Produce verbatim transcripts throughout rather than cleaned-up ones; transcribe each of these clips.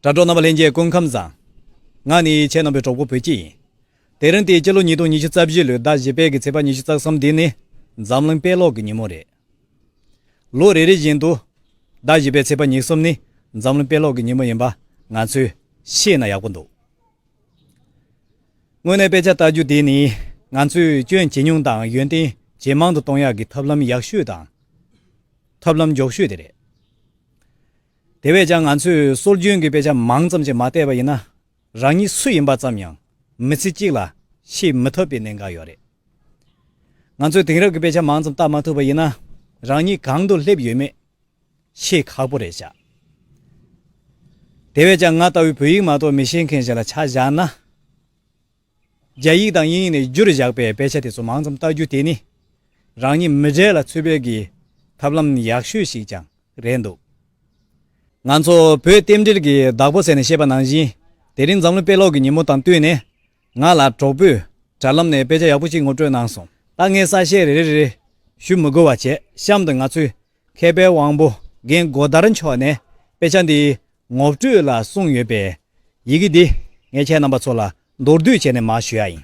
དྲ་གྲོགས་རྣམ་པ་ལྷན་རྒྱས་སྐུ་ཁམས་བཟང་། ང་ནི་ཁྱེད་རྣམ་པའི་གྲོགས་པོ་བོད་སྐྱིད་ཡིན། དེ་རིང་སྟེ་སྤྱི་ལོ་ཉིས་སྟོང་ཉི་ཤུ་རྩ་བཞི་ལོའི་ཟླ་བཞི་པའི་གི་ཚེས་པ་ཉི་ཤུ་རྩ་གསུམ་འདི་ནི་འཛམ་གླིང་དཔེ་ཀློག་གི་ཉིན་མོ་རེད། ལོ་རེ་རེ་བཞིན་དུ་ཟླ་བཞི་པའི་ཚེས་པ་ཉེར་གསུམ་ནི་འཛམ་གླིང་དཔེ་ཀློག་གི་ཉིན་མོ་ཡིན་པ་ང་ཚོས་ཤེས་ན་ཡག་པོ་འདུག་དངོས་གནས་དཔེ་ཆ་ལྟ་རྒྱུ་དེ་ནི་ང་ཚོས་སྐྱོན་ཇེ་ཉུང་དང་ཡོན་ཏན་ཇེ་མང་དུ་གཏོང་ཡག་གི་ཐབས་ལམ་ཡག་ཤོས་དང་། ཐབས་ལམ་མགྱོགས་ཤོས་དེ་རེད། དེ་བས་ཀྱང་ང་ཚོས་སྲོལ་རྒྱུན་གྱི་དཔེ་ཆ་མང་ཙམ་ཞིག་མ་བལྟས་པ་ཡིན་ན། རང་ཉིད་སུ་ཡིན་པ་ཙམ་ཡང་མི་ཚེ་གཅིག་ལ་ཤེས་མི་ཐུབ་པའི་གནད་འགག་ཡོད་རེད། ང་ཚོས་དེང་རབས་ཀྱི་དཔེ་ཆ་མང་ཙམ་ལྟ་མ་ཐུབ་པ་ཡིན་ན། རང་ཉིད་གང་དུ་སླེབས་ཡོད་མེད་ཤེས་ཁག་པོ་རེད་ཤག་དེ་བས་ཀྱང་ང་ལྟ་བུའི་བོད་ཡིག་མ་གཏོགས་མི་ཤེས་མཁན་ཞིག་ལ་ཆ་བཞག་ན། རྒྱ་ཡིག་དང་དབྱིན་ཡིག་ནས་བསྒྱུར་བཞག་པའི་དཔེ་ཆ་དེ་ཚོ་མང་ཙམ་ལྟ་རྒྱུ་དེ་ནི། རང་ཉིད་མི་གྲལ་ལ་ཚུད་པའི་གི་ཐབས་ལམ་ཡག་ཤོས་ཤིག་ཀྱང་རེད་འདུག་ང་ཚོ་བོད་རྟེན་འབྲེལ་གྱི་བདག་པོ་ཟེར་ནས་བཤད་པ་ནང་བཞིན། དེ་རིང་འཛམ་གླིང་དཔེ་ཀློག་གི་ཉིན་མོ་དང་བསྟུན་ནས། ང་ལ་གྲོགས་པོས་དྲ་ལམ་ནས་དཔེ་ཆ་ཡག་པོ་ཅིག་ངོ་སྤྲོད་གནང་སོང་། ད་ངས་གསལ་བཤད་རེ་རེ་རེ་རེ་ཞུ་མི་དགོས་པ་བྱས། གཤམ་དུ་ང་ཚོའི་མཁས་པའི་དབང་པོ་རྒན་གོ་དར་མཆོག་ནས་དཔེ་ཆ་འདིའི་ངོ་སྤྲོད་ལ་གསུངས་ཡོད་པའི་ཡི་གེ་འདི་ངས་ཁྱེད་རྣམ་པ་ཚོ་ལ་མདོར་བསྡུས་བྱས་ནས་མར་ཞུ་ཡ་ཡིན།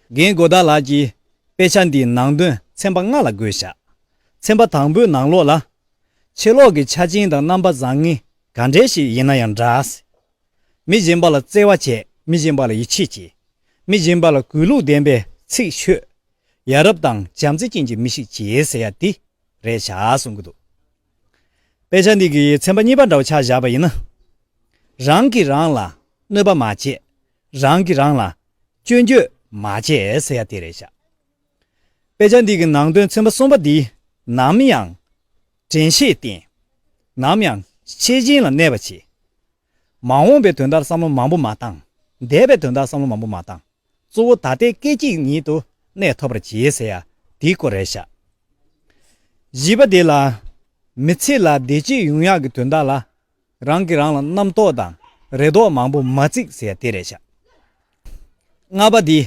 རྒན་གོ་དར་ལགས་ཀྱིས་དཔེ་ཆ་འདིའི་ནང་དོན་ཚན་པ་ལྔ་ལ་བགོས་བཞག་ཚན་པ་དང་པོའི་ནང་ལོགས་ལ། ཕྱི་ལོགས་ཀྱི་ཆ་རྐྱེན་དང་རྣམ་པ་བཟང་ངན་ག་འདྲས་ཤིག་ཡིན་ན་ཡང་འདྲ། མི་གཞན་པ་ལ་བརྩེ་བ་བྱེད། མི་གཞན་པ་ལ་ཡིད་ཆེས་བྱེད། མི་གཞན་པ་ལ་གུས་ལུགས་ལྡན་པའི་ཚིག་ཤོད། ཡ་རབས་དང་བྱམས་བརྩེ་ཅན་གྱི་མི་ཞིག་བྱེད་ཟེར་ཡ་དེ་རེད་ཤག་གསུང་གི་འདུག་དཔེ་ཆ་འདི་གི་ཚན་པ་གཉིས་པ་འདྲ་བོ་ཆ་བཞག་པ་ཡིན་ན། རང་གིས་རང་ལ་གནོད་པ་མ་བྱེད། རང་གིས་རང་ལ་སྐྱོན་བརྗོད་མ་བྱེད་ཟེར་ཡ་དེ་རེད་ཤག་དཔེ་ཆ་འདི་གི་ནང་དོན་ཚན་པ་གསུམ་པ་འདི་ནམ་ཡང་དྲན་ཤེས་བསྟེན། ནམ་ཡང་ཤེས་བཞིན་ལ་གནས་པ་བྱེད། མ་འོངས་པའི་དོན་དག་བསམ་བློ་མང་པོ་མ་བཏང་། འདས་པའི་དོན་དག་བསམ་བློ་མང་པོ་མ་བཏང་། གཙོ་བོ་ད་ལྟའི་སྐད་ཅིག་ཉིད་དུ་གནས་ཐུབ་པར་བྱེད་ཟེར་ཡ་དེའི་སྐོར་རེད་ཤག་བཞི་པ་དེ་ལ། མི་ཚེ་ལ་བདེ་སྐྱིད་ཡོང་ཡག་གི་དོན་དག་ལ། རང་གིས་རང་ལ་རྣམ་རྟོག་དང་རེ་དོགས་མང་པོ་མ་བརྩིགས་ཟེར་ཡ་དེ་རེད་ཤག་ལྔ་པ་འདི།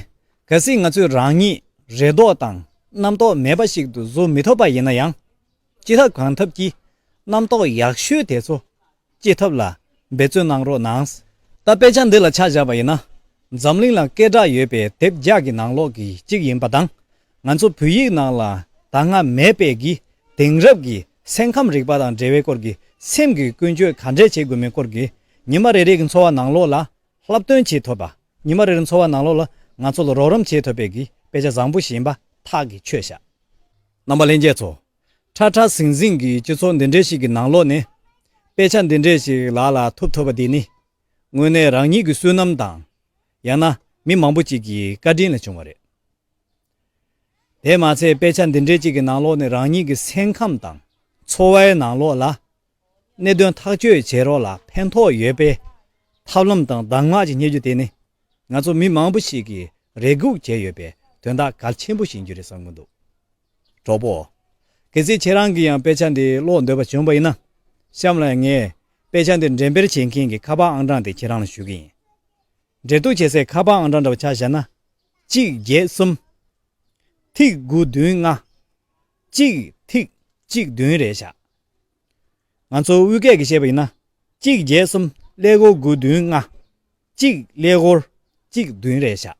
གལ་སྲིད་ང་ཚོས་རང་ཉིད་རེ་དོགས་དང་རྣམ་རྟོག་མེད་པ་ཞིག་ཏུ་བཟོ་མི་ཐུབ་པ་ཡིན་ན་ཡང་། ཅི་ཐབས་གང་ཐབས་ཀྱིས་རྣམ་རྟོག་ཡག་ཤོས་དེ་ཚོ་སྐྱེ་ཐབས་ལ་འབད་བརྩོན་གནང་རོགས་གནང་། ད་དཔེ་ཆ་འདི་ལ་ཆ་བཞག་པ་ཡིན་ན། འཛམ་གླིང་ལ་སྐད་གྲགས་ཡོད་པའི་དེབ་བརྒྱ་གི་ནང་ལོགས་ཀྱི་གཅིག་ཡིན་པ་དང་། ང་ཚོ་བོད་ཡིག་ནང་ལ་ད་སྔ་མེད་པའི་གི་དེང་རབས་ཀྱི་སེམས་ཁམས་རིག་པ་དང་འབྲེལ་བའི་སྐོར་གྱི་སེམས་ཀྱི་ཀུན་སྤྱོད་ག་འདྲས་བྱེད་དགོས་མིན་སྐོར་གྱི་ཉི་མ་རེ་རེ་གི་འཚོ་བ་ནང་ལོགས་ལ་བསླབ་སྟོན་བྱེད་ཐུབ་པ། ཉི་མ་རེ་རེ་འཚོ་བ་ནང་ལོགས་ལ་ང་ཚོ་ལ་རོགས་རམ་བྱེད་ཐུབ་པའི་གི་དཔེ་ཆ་བཟང་པོ་ཞིག་ཡིན་པ་ཐག་གིས་ཆོད་ཤག་རྣམ་པ་ལྷན་རྒྱས་ཚོ། ཁྲ་ཁྲ་ཟིང་ཟིང་གི་སྤྱི་ཚོགས་འདི་འདྲའི་ཞིག་གི་ནང་ལོགས་ནས། དཔེ་ཆ་འདི་འདྲའི་ཞིག་ལག་ལ་ཐོབ་ཐུབ་པ་འདི་ནི། དངོས་གནས་རང་ཉིད་ཀྱི་བསོད་ནམས་དང་། ཡང་ན་མི་མང་པོ་ཅིག་གི་བཀའ་དྲིན་ལ་བྱུང་བ་རེད། དེ་མ་ཚད་དཔེ་ཆ་འདི་འདྲའི་ཅིག་གི་ནང་ལོགས་ནས་རང་ཉིད་ཀྱི་སེམས་ཁམས་དང་འཚོ་བའི་ནང་ལོགས་ལ་གནད་དོན་ཐག་གཅོད་བྱེད་རོགས་ལ་ཕན་ཐོགས་ཡོད་པའི་ཐབས་ལམ་དང་གདམས་ངག་ཅིག་རྙེད་རྒྱུ་དེ་ནི་ང་ཚོ་མི་མང་པོ་ཞིག་གིས་རེ་སྒུག་བྱས་ཡོད་པའི་དོན་དག་གལ་ཆེན་པོ་ཞིག་ཡིན་རྒྱུ་རེད་བསམ་གྱི་འདུག་གྲོགས་པོ། གལ་སྲིད་ཁྱེད་རང་གིས་ཡང་དཔེ་ཆ་འདི་ཀློག་འདོད་པ་བྱུང་བ་ཡིན་ན། གཤམ་ལ་ངས་དཔེ་ཆ་འདི་འགྲེམས་སྤེལ་བྱེད་མཁན་གྱི་ཁ་པར་ཨང་གྲངས་དེ་ཁྱེད་རང་ལ་ཞུ་གི་ཡིན། འབྲེལ་གཏུག་བྱེད་སའི་ཁ་པར་ཨང་གྲངས་འདྲ་བ་ཆ་བཞག་ན། གཅིག་བརྒྱད་གསུམ། ཐིག་དགུ་བདུན་ལྔ། གཅིག་ཐིག་གཅིག་བདུན་རེད་ཤག་ང་ཚོ་དབུས་སྐད་ཀྱིས་བཤད་པ་ཡིན་ན། གཅིག་བརྒྱད་གསུམ་ཀླད་ཀོར་དགུ་བདུན་ལྔ། གཅིག་ཀླད་ཀོར་གཅིག་བདུན་རེད་ཤག